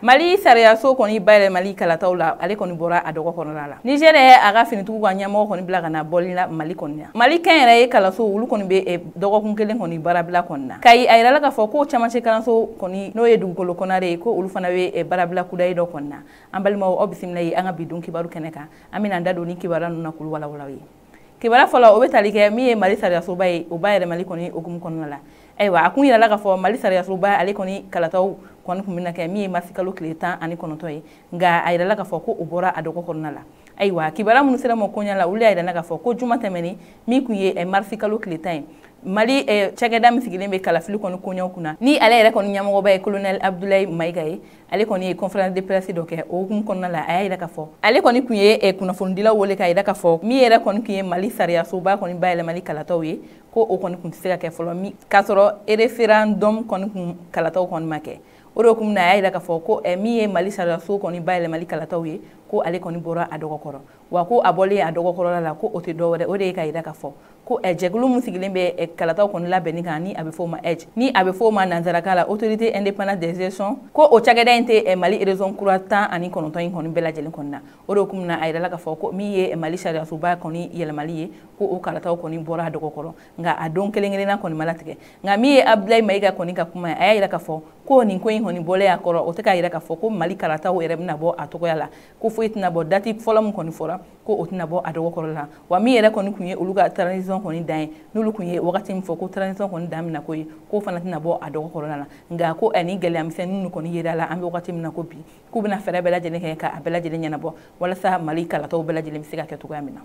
Mali sariyaso kɔni bayɛlɛmali kalataw la, ale kɔni bɔra a dɔgɔ kɔnɔna la. Niger ye a ka finitigiw ka ɲɛmɔgɔ kɔni bila ka na bɔli la Mali kɔni na. Mali kɛnyɛrɛye ye kalanso, olu kɔni bɛ dɔgɔkun kelen kɔni baarabila kɔni na. Kayi, a yirala k'a fɔ ko camancɛ kalanso kɔni, n'o ye dugukolo kɔnare ye, ko olu fana bɛ baarabila kudayi dɔ kɔni na. An balimaw, aw bisimila ye an ka bi don kibaru kɛnɛ kan. An bɛna an da don ni kibaruya ninnu na k'olu walawala aw ye. Kibaruya fɔlɔ, o bɛ tali kɛ min ye Mali sariyasoba ye, o bayɛlɛmali kɔni hukumu kɔnɔna la. Ayiwa, a kun yirala k'a fɔ Mali sariyasoba ale kɔni kalataw kɔni tun bɛna kɛ min ye marisi kalo tile 19 ye, nka a yirala k'a fɔ ko o bɔra a dɔgɔ kɔnɔna la. Ayiwa, kibaruya minnu sera ma koɲɛ la, olu y'a yira k'a fɔ ko juma tɛmɛnen min tun ye marisi kalo tile 10 ye, Mali cakɛda min sigilen bɛ kalafili kɔni koɲɛw kunna, ni ale yɛrɛ kɔni ɲɛmɔgɔba ye colonel Abdoulaye Maïga ye, ale kɔni ye conférence de presse dɔ kɛ. O hukumu kɔnɔna la, a y'a yira k'a fɔ ale kɔni tun ye kunnafonidilaw wele k'a yira k'a fɔ min yɛrɛ kɔni tun ye Mali sariyasoba kɔni bayɛlɛmali kalataw ye, ko o kɔni tun tɛ se ka kɛ fɔlɔ min k'a sɔrɔ référendum kɔni kun kalataw kɔni ma kɛ. O de hukumu na, a y'a yira k'a fɔ ko min ye Mali sariyaso kɔni bayɛlɛmali kalataw ye, ko ale kɔni bɔra a dɔgɔ kɔrɔ. Wa ko a bɔlen a dɔgɔ kɔrɔla la, ko o tɛ dɔwɛrɛ, o de ye k'a yira k'a fɔ ko jɛkulu min sigilen bɛ kalataw kɔni labɛnni kan, ni a bɛ fɔ o ma AIGE, ni a bɛ fɔ o ma nanzarakan la Autorité indépendante des élections, ko o cakɛda in tɛ Mali région kura 19 in kɔni bɛɛ lajɛlen kɔni na. O de hukumu na, a yirala k'a fɔ ko min ye Mali sariyasoba kɔni yɛlɛmali ye, ko o kalataw kɔni bɔra a dɔgɔ kɔrɔ, nka a don kelen kelenna kɔni ma latigɛ. Nka min ye Abdoulaye Maïga kɔni ka kuma ye, a y'a yira k'a fɔ ko nin ko in kɔni bɔlen a kɔrɔ, o tɛ k'a yira k'a fɔ ko Mali kalataw yɛrɛ bɛna bɔ a togoya la, ko foyi tɛna bɔ date fɔlɔ min kɔni fɔra, ko o tɛna bɔ a dɔgɔ kɔrɔ la. Wa min yɛrɛ kɔni tun ye olu ka transition kɔni dan ye, n'olu tun ye wagati min fɔ ko transition kɔni dan bɛna ko ye, k'o fana tɛna bɔ a dɔgɔ kɔrɔ la. Nka ko ni gɛlɛya misɛnnin ninnu kɔni yera la, an bɛ wagati min na ko bi, k'u bɛna fɛɛrɛ bɛɛ lajɛlen kɛ k'a bɛɛ lajɛlen ɲɛnabɔ walasa Mali kalataw bɛɛ lajɛlen bɛ se ka kɛ cogoya min na.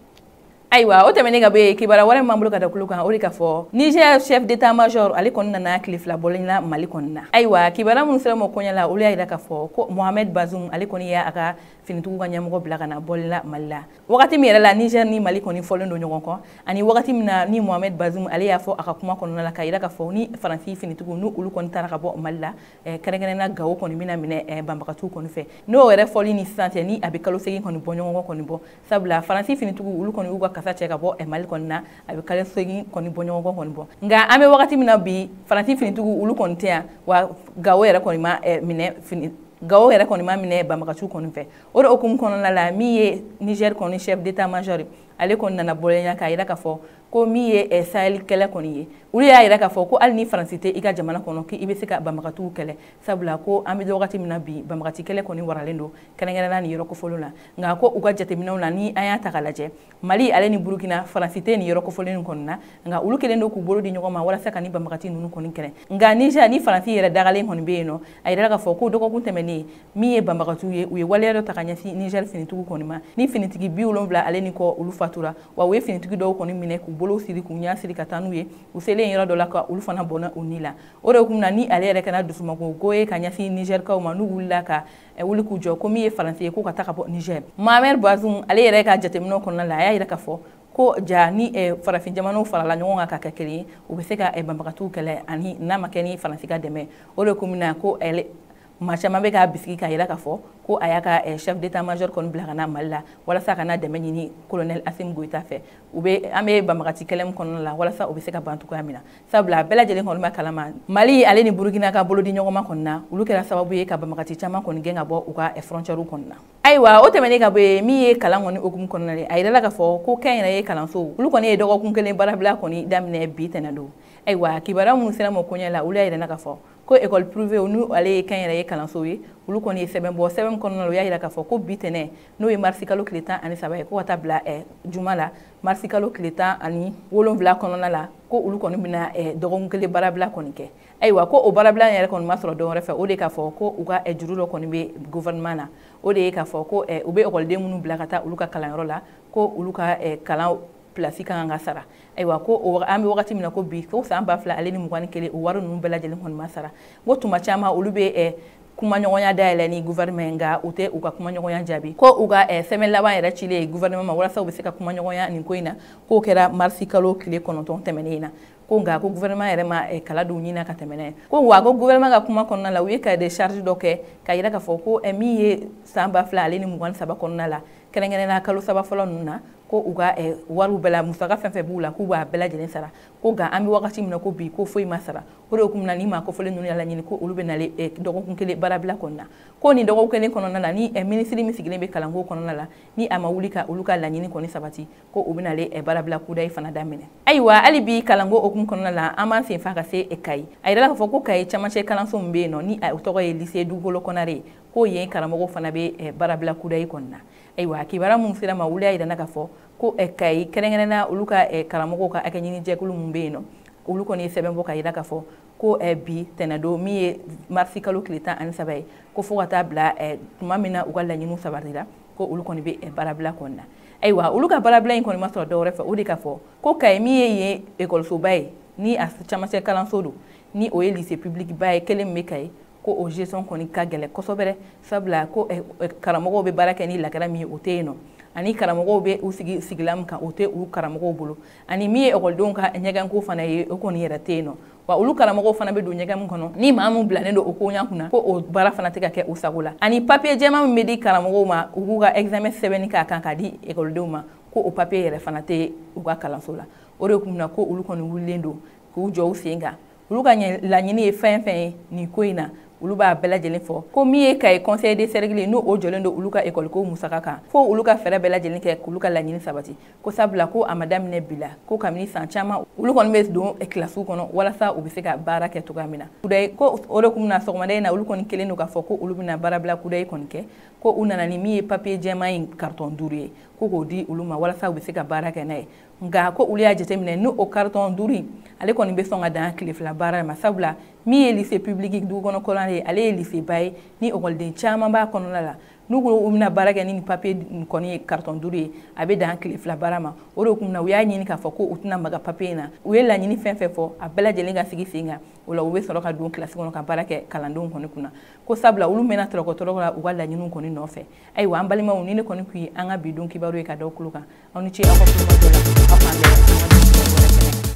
Ayiwa, o tɛmɛnen ka bɔ yen, kibaruya wɛrɛ min b'an bolo ka da tulo kan, o de k'a fɔ Niger chef d'état-major ale kɔni nana tile 2 bɔlen na Mali kɔni na. Ayiwa, kibaruya minnu sera ma koɲɛ la, olu y'a yira k'a fɔ ko Mohamed Bazoum ale kɔni y'a ka finitigiw ka ɲɛmɔgɔ bila ka na bɔli la Mali la. Wagati min yɛrɛ la Niger ni Mali kɔni fɔlen don ɲɔgɔn kɔ, ani wagati min na ni Mohamed Bazoum ale y'a fɔ a ka kuma kɔnɔna la k'a yira k'a fɔ ni Faransi finitigiw n'u olu kɔni taara ka bɔ Mali la, kɛrɛnkɛrɛnnenya Gawo kɔni bɛna minɛ banbagatiw kɔni fɛ. N'o yɛrɛ fɔli ni sisan cɛ, ni a bɛ kalo 8 kɔni bɔ ɲɔgɔn kɔ kɔni bɔ, sabula Faransi finitigiw olu kɔni y'u ka kasa cɛ ka bɔ Mali kɔni na, a bɛ kalo 8 kɔni bɔ ɲɔgɔn kɔ kɔni bɔ. Nka an bɛ wagati min na bi, Faransi finitigiw olu kɔni tɛ yan, wa Gawo yɛrɛ kɔni ma minɛ fini Gawo yɛrɛ kɔni ma minɛ banbagaciw kɔni fɛ. O de hukumu kɔnɔna la, min ye Niger kɔni chef d'état-major ale kɔni nana bɔlenya k'a yira k'a fɔ ko min ye Sahel kɛlɛ kɔni ye, olu y'a yira k'a fɔ ko hali ni Faransi tɛ i ka jamana kɔnɔ, k'i bɛ se ka banbagatiw kɛlɛ, sabula ko an bɛ wagati min na bi, banbagati kɛlɛ kɔni waralen don kɛrɛnkɛrɛnnenya nin yɔrɔ kofɔlenw la. Nka ko u ka jateminɛw la, ni an y'a ta k'a lajɛ, Mali ale ni Burukina, Faransi tɛ nin yɔrɔ kofɔlen kɔni na, nka olu kɛlen don k'u bolo di ɲɔgɔn ma walasa ka ni banbagati ninnu kɔni kɛlɛ. Nka Niger ni Faransi yɛrɛ dagalen kɔni bɛ yen nɔ, a yirala k'a fɔ ko dɔgɔkun tɛmɛnen, min ye banbagatiw ye, u ye waleya dɔ ta ka ɲɛsin Niger finitigiw kɔni ma, ni finitigi 70 ale ni kɔ olu fatura. Wa u ye finitigi dɔw kɔni minɛ k'u bolo siri k'u ɲɛ siri ka taa n'u ye, u selen yɔrɔ dɔ la ka olu fana bɔnna u ni la. O de hukumu na, ni ale yɛrɛ kɛra dusumako ko ye ka ɲɛsin Nigerkaw ma, n'u wulila ka wuli k'u jɔ ko min ye Faransi ye, ko ka taa ka bɔ Niger. Mohamed Bazoum ale yɛrɛ ka jateminɛw kɔnɔna la, a y'a yira k'a fɔ ko ja ni farafin jamanaw farala ɲɔgɔn kan ka kɛ kelen ye, u bɛ se ka banbagatiw kɛlɛ, ani n'a ma kɛ ni Faransi ka dɛmɛ. O de hukumu na, ko maa caman bɛ k'a bisigi k'a yira k'a fɔ ko a y'a ka chef d'état-major kɔni bila ka na Mali la walasa ka na dɛmɛ ɲini colonel Assimi Goïta fɛ, u bɛ an bɛ banbagati kɛlɛ min kɔnɔna la, walasa u bɛ se ka ban cogoya min na. Sabula bɛɛ lajɛlen kɔni b'a kalama, Mali ale ni Burukina ka bolo di ɲɔgɔn ma kɔni na, olu kɛra sababu ye ka banbagati caman kɔni gɛn ka bɔ u ka frontière kɔni na. Ayiwa, o tɛmɛnen ka bɔ yen, min ye kalan kɔni hukumu kɔnɔna la, a yirala k'a fɔ ko kɛnyɛrɛye kalanso olu kɔni ye dɔgɔkun kelen baarabila kɔni daminɛ bi tɛnɛn don. Ayiwa, kibaruya minnu sera ma koɲɛ la, olu y'a yira k'a fɔ ko école privée n'u ale ye kɛnyɛrɛye kalanso ye, olu kɔni ye sɛbɛn bɔ. Sɛbɛn kɔnɔna la, u y'a yira k'a fɔ ko bi tɛnɛn, n'o ye marisi kalo tile 13 ye, ko ka taa bila juma la marisi kalo tile 17 kɔnɔna la, ko olu kɔni bɛna dɔgɔkun kelen baarabila kɔni kɛ. Ayiwa, ko o baarabila yɛrɛ kɔni ma sɔrɔ dɔwɛrɛ fɛ, o de k'a fɔ ko u ka juru dɔ kɔni bɛ gouvernement na. O de ye k'a fɔ ko u bɛ ekɔliden minnu bila ka taa olu ka kalanyɔrɔ la, ko olu ka kalan place ka kan ka sara. Ayiwa, ko an bɛ wagati min na ko bi, ko san 2021, o wari ninnu bɛɛ lajɛlen kɔni ma sara. Ko tuma caman olu bɛ kumaɲɔgɔnya dayɛlɛ ni gouvernement, nka u tɛ u ka kumaɲɔgɔnya jaabi. Ko u ka sɛbɛn laban yɛrɛ cilen gouvernement ma walasa u bɛ se ka kumaɲɔgɔnya nin ko in na, k'o kɛra marisi kalo tile 9 tɛmɛnen in na. Ko nka ko gouvernement yɛrɛ ma kala dɔw ɲini ka tɛmɛ n'a ye. Ko wa ko gouvernement ka kuma kɔnɔna la, u ye cahier de charge dɔ kɛ k'a yira k'a fɔ ko min ye san 2023 kɔnɔna la, kɛrɛnkɛrɛnnenya kalo 3 fɔlɔ ninnu na, ko u ka wariw bɛɛ la musaka fɛn fɛn b'u la k'u b'a bɛɛ lajɛlen sara, ko nka an bɛ wagati min na ko bi ko foyi ma sara. O de hukumu na ni maa kofɔlen ninnu y'a laɲini ko olu bɛ nalen dɔgɔkun kelen baarabila kɔnɔna na, ko nin dɔgɔkun kelen kɔnɔna la ni minisiri min sigilen bɛ kalanko kɔnɔna la ni a ma wuli ka olu ka laɲini kɔni sabati, ko u bɛ nalen baarabila kudayi fana daminɛ. Ayiwa hali bi kalanko hukumu kɔnɔna la an b'an sen fa ka se Kayi. A yirala k'a fɔ ko Kayi camancɛ kalanso min bɛ yen nɔ ni o tɔgɔ ye lycée Dugukolo Konare ye, ko yen karamɔgɔw fana bɛ baarabila kudayi kɔnɔna na. Ayiwa kibaruya mun sera ma wuli y'a yira k'a fɔ ko Kayi kɛrɛnkɛrɛnnenya olu ka karamɔgɔw ka hakɛ ɲini jɛkulu mun bɛ yen nɔ, olu kɔni ye sɛbɛn bɔ ka yira k'a fɔ ko bi tɛnɛndon min ye marisi kalo tile 13 ye, ko fo ka taa bila tuma min na u ka laɲiniw sabatira, ko olu kɔni bɛ baarabila kɔnɔna na. Ayiwa olu ka baarabila in kɔni ma sɔrɔ dɔwɛrɛ fɛ, o de k'a fɔ ko Kayi min ye yen ekɔlisoba ye ni a camancɛ kalanso don, ni o ye lycée public ba ye kelen min bɛ Kayi, ko o gestion kɔni ka gɛlɛn kosɛbɛ, sabula ko karamɔgɔw bɛ baara kɛ ni lakara min ye o tɛ yen nɔ, ani karamɔgɔw bɛ u sigi sigilan min kan o tɛ u karamɔgɔw bolo, ani min ye ekɔlidenw ka ɲɛgɛnko fana ye o kɔni yɛrɛ tɛ yen nɔ. Wa olu karamɔgɔw fana bɛ don ɲɛgɛn min kɔnɔ ni maa min bilalen don o koɲa kunna, ko o baara fana tɛ ka kɛ u sago la, ani papier jɛman min bɛ di karamɔgɔw ma u k'u ka examen sɛbɛnni k'a kan k'a di ekɔlidenw ma, ko o papier yɛrɛ fana tɛ u ka kalanso la. O de kun na ko olu kɔni wulilen don k'u jɔ u sen kan, olu ka laɲini ye fɛn fɛn ye nin ko in na, olu b'a bɛɛ lajɛlen fɔ ko min ye Kayi conseil de cercle n'o o jɔlen don olu ka école ko musaka kan, fo olu ka fɛɛrɛ bɛɛ lajɛlen kɛ k'olu ka laɲini sabati, ko sabula ko a ma daminɛ bi la, ko kabini san caman olu kɔni bɛ don kilasiw kɔnɔ walasa u bɛ se ka baara kɛ cogoya min na. Kudayi ko o de kun na sɔgɔmada in na olu kɔni kelen don k'a fɔ ko olu bɛna baarabila kudayi kɔni kɛ, ko u nana ni min ye papier jɛman in carton 5 ye, ko k'o di olu ma walasa u bɛ se ka baara kɛ n'a ye. Nka ko olu y'a jateminɛ ni o carton 5 in ale kɔni bɛ sɔn ka dan tile 2 baara ma, sabula min ye lycée public dugukɔnɔ kɔnɔna ye, ale ye lycée ba ye ni ekɔliden caman b'a kɔnɔna la, n'u ko u bɛna baara kɛ ni nin papier kɔni ye carton 5 ye, a bɛ dan tile 2 baara ma. O de kun na u y'a ɲini k'a fɔ ko u tɛna maga papier in na, u ye laɲini fɛn fɛn fɔ a bɛɛ lajɛlen ka sigi sen kan, o la u bɛ sɔrɔ ka don kilasi kɔnɔ ka baara kɛ kalandenw kɔni kunna, ko sabula olu mɛnna tɔrɔkɔ la u ka laɲiniw kɔni nɔfɛ. Ayiwa an balimaw, ni ne kɔni kun ye an ka bi don kibaru ye ka da aw tulo kan, aw ni ce aw ka kulomajɔ la, aw k'an bɛn an ka don kibaru wɛrɛ kɛnɛ kan.